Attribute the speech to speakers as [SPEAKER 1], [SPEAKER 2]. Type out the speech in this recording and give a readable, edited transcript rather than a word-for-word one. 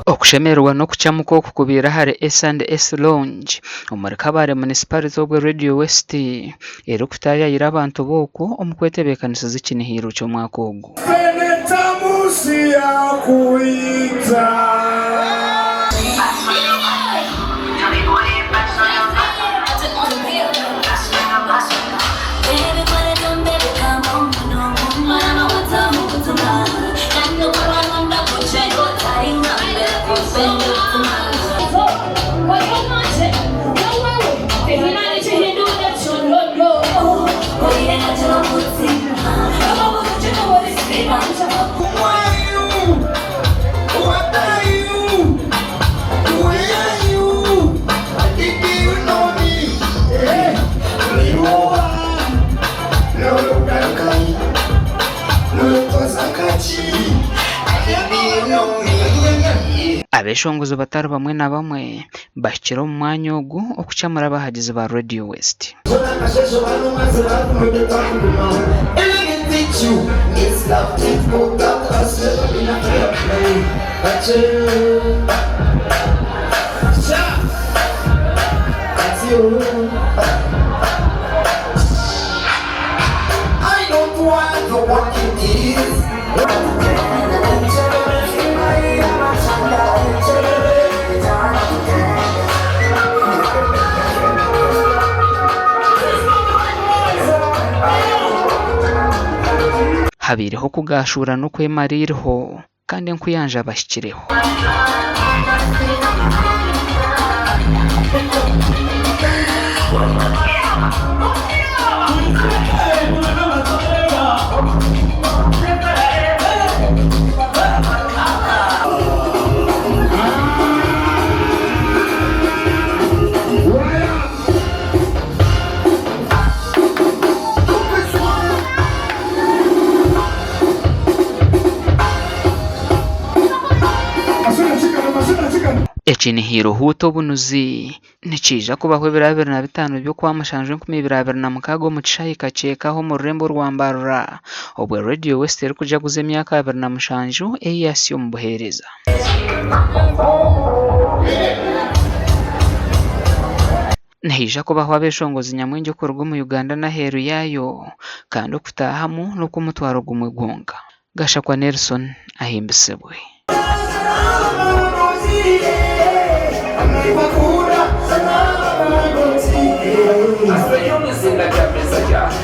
[SPEAKER 1] Okushemererwa n'okukyamuka oku kubaire ahari S and S Lounge omuri Kabale Municipality obwo Radio West erikutaayaayira abantu b'okwo omu kwetebeekanisiza ekinihiiro ky'omwaka ogu. Abeshongozi batari bamwe na bamwe bahikire omu mwanya ogu okukyamura abahagizi ba Radio West. Habaireho okugaashuura n'okwemara eiriho kandi enkuyanja bahikireho. Eki nihaira ohuuta obunuzi nikiija kubaho ebiro 25 by'Okwamushanju 2026 omu kishaayi Kakyeka omu rurembo orwa Mbarara obwo Radio West erikujaguza emyaka 27 ei yaasya omu buheereza. Nihaija kubaho abeeshongozi nyamwingi okuruga omu Uganda n'aheeru yaayo kandi okutaahamu n'okw'omutwaro gumwe gwonka. Gashakwa Nelson ahimbisibwe.